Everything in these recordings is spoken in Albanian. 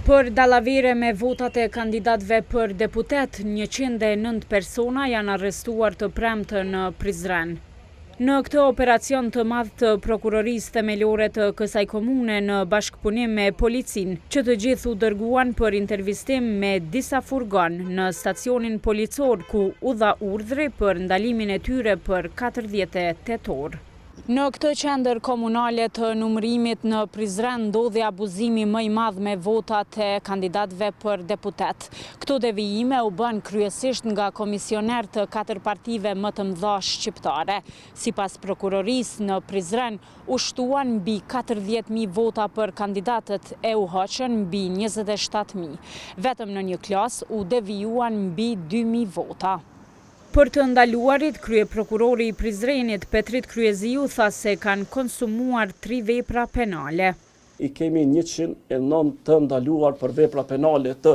Për dallavere me votat e kandidatëve për deputetë, 109 persona janë arrestuar të premten në Prizren. Në këtë operacion të madh të Prokurorisë Themelore të kësaj komune në bashkëpunim me policinë, që të gjithë u dërguan për intervistim me disa furgonë në stacionin policor ku u dha urdhri për ndalimin e tyre për 48 orë. Në këtë qendër komunale të numërimit në Prizren ndodhi abuzimi më i madh me votat e kandidatëve për deputetë. Këto devijime u bënë kryesisht nga komisionerë të katër partive më të mëdha shqiptare. Sipas prokurorisë, në Prizren u shtuan mbi 40.000 vota për kandidatët e u hoqën mbi 27.000. Vetëm në një klasë u devijuan mbi 2.000 vota. Për të ndaluarit, kryeprokurori i Prizrenit, Petrit Kryeziu, tha se kanë konsumuar tri vepra penale. I kemi 109 të ndaluar për vepra penale të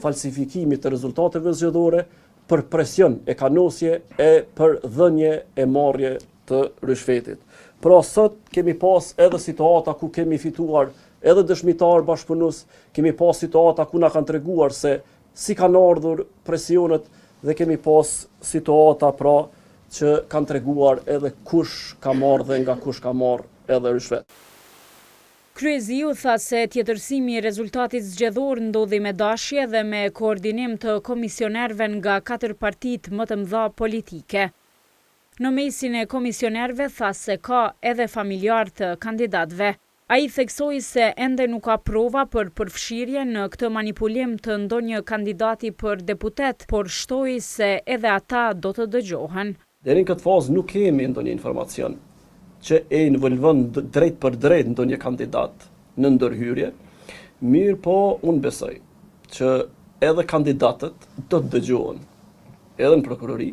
falsifikimit të rezultateve zgjedhore, për presion e kanosje e për dhënie e marrje të ryshfetit. Pra sot kemi pas edhe situata ku kemi fituar edhe dëshmitar bashkëpunus, kemi pas situata ku na kanë treguar se si kanë ardhur presionet dhe kemi pas situata pra që kanë treguar edhe kush ka marrë dhe nga kush ka marrë edhe ryshfet. Kryeziu tha se tjetërsimi i rezultatit zgjedhor ndodhi me dashje dhe me koordinim të komisionerëve nga katër partitë më të mëdha politike. Në mesin e komisionerëve tha se ka edhe familjarë të kandidatëve. Ai theksoi se ende nuk ka prova për përfshirje në këtë manipulim të ndonjë kandidati për deputet, por shtoi se edhe ata do të dëgjohen. Deri në këtë fazë nuk kemi ndonjë informacion që e involvon drejtpërdrejt ndonjë kandidat në ndërhyrje, mirëpo unë besoj që edhe kandidatët do të dëgjohen edhe në prokurori,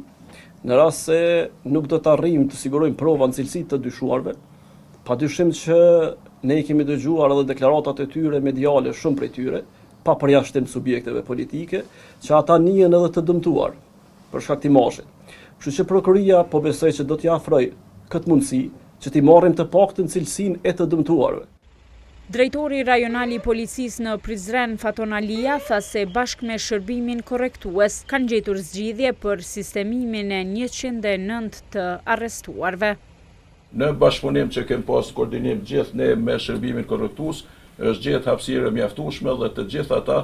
në rast se nuk do të arrijmë të sigurojmë prova në cilësi të dyshuarve, pa dyshim që ne i kemi dëgjuar edhe deklaratat e tyre mediale shumë prej tyre, pa përjashtim subjekteve politike, që ata nihen edhe të dëmtuar për shkak të imazhit. Kështu që prokuroria po besoj që do t'i afrojë këtë mundësi që t'i marrim të paktën cilësinë e të dëmtuarve. Drejtori rajonal i policisë në Prizren, Faton Alia, tha se bashkë me shërbimin korrektues kanë gjetur zgjidhje për sistemimin e 109 të arrestuarve. Në bashkëpunim që kemi pas koordinim gjithë ne me shërbimin korrektues, është gjetë hapësirë e mjaftueshme dhe të gjithë ata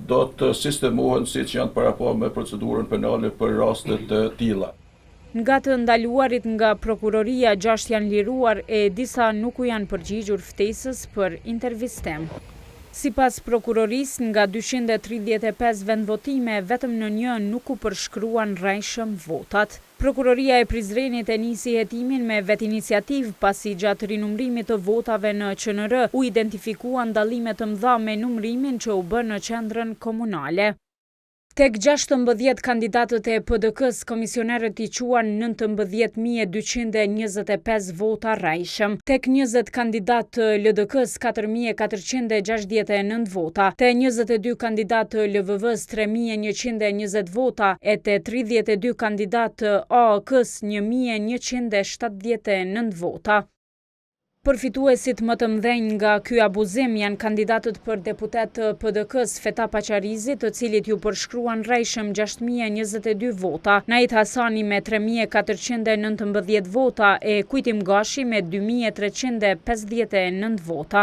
do të sistemohen siç janë parapa me procedurën penale për raste të tilla. Nga të ndaluarit nga prokuroria, gjashtë janë liruar e disa nuk u janë përgjigjur ftesës për intervistim. Sipas prokurorisë, nga 235 vendvotime, vetëm në një nuk u përshkruan rrejshëm votat. Prokuroria e Prizrenit e nisi hetimin me vetiniciativë, pasi gjatë rinumrimit të votave në QNR u identifikuan dallime të mëdha me numrimin që u bë në qendrën komunale. Tek 16 kandidatët e PDK-së, komisionerët i çuan 19.225 vota rrejshëm. Tek 20 kandidatë të LDK-së, 4.469 vota. Te 22 kandidatë të LVV-së, 3.120 vota, e te 32 kandidatë të AAK-së, 1.179 vota. Përfituesit më të mëdhenj nga ky abuzim janë kandidatët për deputet të PDK-së Feta Paçarizi, të cilit iu përshkruan rrejshëm 6022 vota, Nait Hasani me 3419 vota e Kujtim Gashi me 2359 vota.